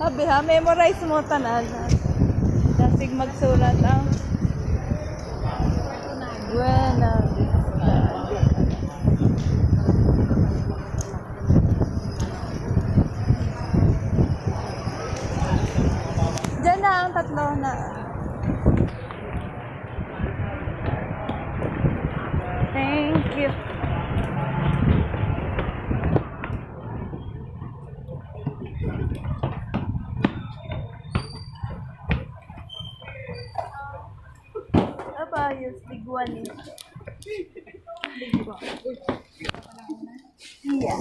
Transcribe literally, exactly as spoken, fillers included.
Sabi ha, memorize mo tanan. Dasig magsulat ang Buena Vista. Diyan na ang tatlo na. Thank you. Abayos, big one eh. Big one. Yeah.